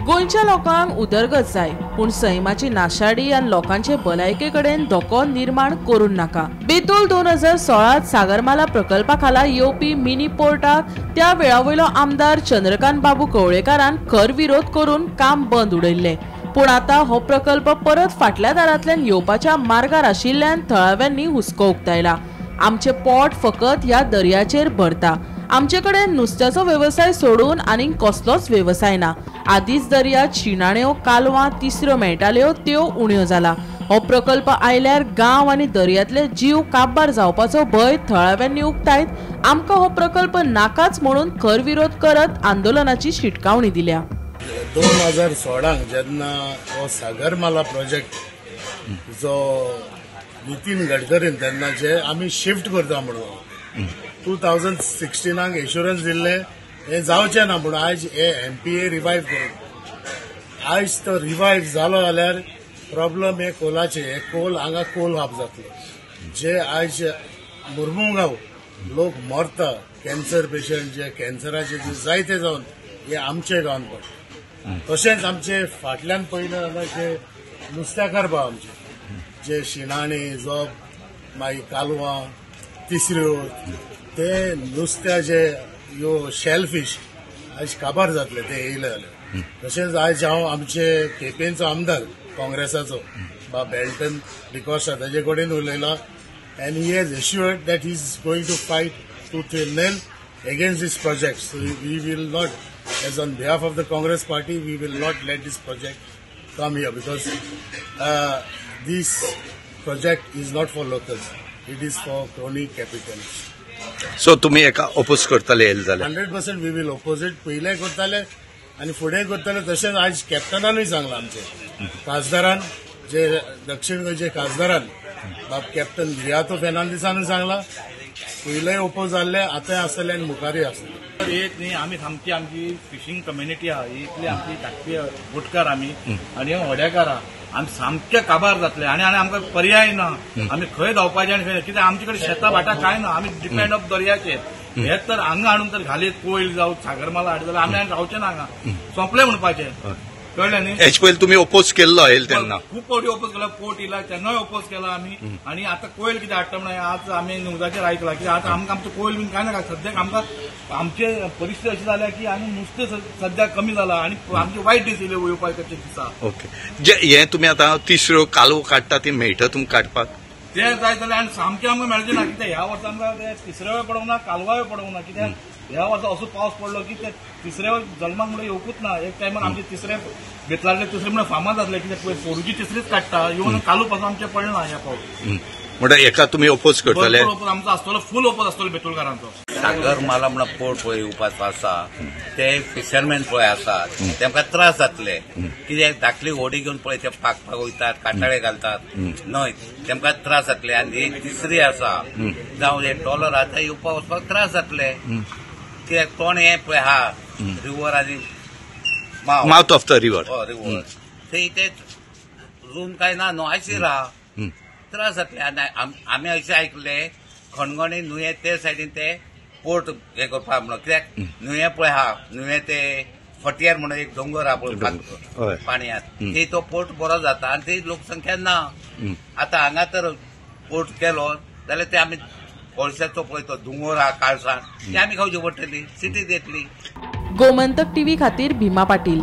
गोंयच्या लोकांक उदरगत जाय, पूण सैमाची नाशाडी आनी लोकांचे भलायके कडेन धोको निर्माण करूं नाका. बेतूल 2016 सागरमाला प्रकल्पा खाला येवपी मिनी पोर्टाक त्या वेळा वयलो आमदार चंद्रकांत बाबू कवळेकारान खर विरोध करून काम बंद उडयल्लें. पूण आतां हो प्रकल्प परत फाटल्या दारांतल्यान येवपाच्या मार्गार आशिल्ल्यान थळाव्यांनी हुस्को उक्तायला. आमचें पोट फकत ह्या दर्याचेर भरता. आमचे कडेन नुस्त्याचो वेवसाय सोडून आनीक कसलोच वेवसाय ना. आदींच दर्यात शिणाण्यो, कालवां, तिसऱ्यो मेळटाल्यो त्यो उण्यो जाला. हो प्रकल्प आयल्यार गांव आनी दर्यांतले जीव काबार जावपाचो भंय थळाव्यांनी उक्तायत आमकां हो प्रकल्प नाकाच म्हणून खर विरोध करत आंदोलनाची शिटकावणी दिल्या. 2016 जेन्ना हो सागरमाला प्रोजेक्ट जो नितीन गडकरीन तेन्ना जे आमी शिफ्ट करता म्हणून 2016 एश्युरन्स दिल्ले हे जावचें ना, पूण आयज हे एमपीए रिवायव करून आयज तो रिवायव जालो जाल्यार प्रॉब्लम हे कोलाचे, हे कोल हांगा कोल हाप जातलो. जे आयज मुर्मुगांव लोक मरता, कॅन्सर पेशंट जे कॅन्सराचे जे जायते जावन हे आमचे गांवान पडटा. तशेंच आमचे फाटल्यान पयलें जाल्यार जे नुस्त्याकार भाव आमचे जे शिणाणे, जोब, मागीर कालवां, तिसऱ्यो, ते नुस्त्याचे ह्यो शेलफीश आयज काबार जातले ते येयले जाल्यार. तशेंच आयज हांव आमचे केपेंचो आमदार काँग्रेसाचो बाब बेल्टन डिकॉस्टा ताजे कडेन उलयला and he has assured that he is going to fight tooth and nail against this project. So we will not, as on behalf of the Congress party, we will not let this project come here because this project is not for locals, it is for crony capitalists. So तुम्ही एका oppose करतले येयल जाल्यार? 100% we will oppose it. पयले करताले आनी फुडें करतले. तशेंच आयज कॅप्टनानूय सांगलां, आमचे खासदारान, जे दक्षिण गोंयचे खासदारान बाब कॅप्टन विरियातो फेर्नांदीसानूय सांगलां, पयलेय ओपोज जाल्ले, आतांय आसतले आनी मुखारूय आसतले. एक न्ही, आमी सामकी आमची फिशींग कम्युनिटी आहा, इतली आमची धाकटी बोटकार आमी आनी होड्याकार आहा, आमी सामके काबार जातले आनी आनी आमकां पर्याय ना. आमी खंय धांवपाचें आनी खंय, कित्याक आमचे कडेन शेतां भाटां कांय ना, आमी डिपेंड ऑफ दर्याचेर. हे तर हांगा हाडून तर घालीत कोयल जावं सागरमाला हाडत जाल्यार आमी आनी रावचे ना हांगा, सोंपले म्हणपाचें, कळ्ळें न्ही. हेचे पयलीं तुमी ओपोज केल्लो येयल तेन्ना? खूब फावटी ओपोज केला, पोर्ट येयला तेन्नाय ओपोज केला आमी. आनी आतां कोयल कितें हाडटा म्हणून आज आमी न्यूजाचेर आयकलां, कित्याक आतां आमकां आमचो कोयल बीन कांय नाका. सद्याक आमकां आमचे परिस्थिती अशी जाल्या की आनी नुस्तें सद्याक कमी जाला आनी आमचे वायट दीस येयले येवपाचे दिसा. ओके, जे हे तुमी आतां तिसऱ्यो कालवो काडटा ती मेळटा तुमकां काडपाक? ते जाय जाल्यार आनी सामकें आमकां मेळचें ना, कित्याक ह्या वर्सा आमकां ते तिसऱ्यो पडोवंक ना, कालवाय पडोवंक ना, कित्याक ह्या वर्सा असो पावस पडलो की ते तिसऱ्या जल्माक म्हणून येवकूच ना. एक टायमार आमचे तिसरे बेतलांतले तिसरे म्हणून फामाद जातले, कित्याक पळय पोरूची तिसरीच काडटा येवन कालू पासून आमचें पडना ह्या पावस. म्हणटा एका तुमी ओपोज करतले? आमचो आसतलो, फूल ओपोज आसतलो बेतुलकारांचो. सागरमाला म्हणून पोर्ट पळय येवपाचो आसा, ते फिशरमॅन पळय आसात तेमकां त्रास जातले, कित्याक धाकली होडी घेवन पळय ते पागपाक वयतात, काटाळे घालतात न्हय, तेमकां त्रास जातले. आनी ही तिसरी आसा जावं हे ट्रॉलर आतां येवपाक वचपाक त्रास जातले, कित्याक तोंड हें पळय आहा रिवर आनी मावथ ऑफ the river, river थंय ते रूम काय ना न्हू आशिर आहा, त्रास जातले. आनी आमी अशें आयकले खणगणे न्हंये ते सायडीन ते पोर्ट हे करपाक म्हणून, कित्याक न्हंये पळय आहा, न्हंये ते फटियार म्हणून एक दोंगर आहा पळय पाणयांत, थंय तो पोर्ट बरो जाता आनी थंय लोकसंख्या ना. आतां हांगा तर पोर्ट केलो जाल्यार ते आमी कोळशाचो पळय तो दोंगर आहा काळसाण, ते आमी खावची पडटली, सिटीत येतली. गोमंतक टीव्ही खातीर भीमा पाटील.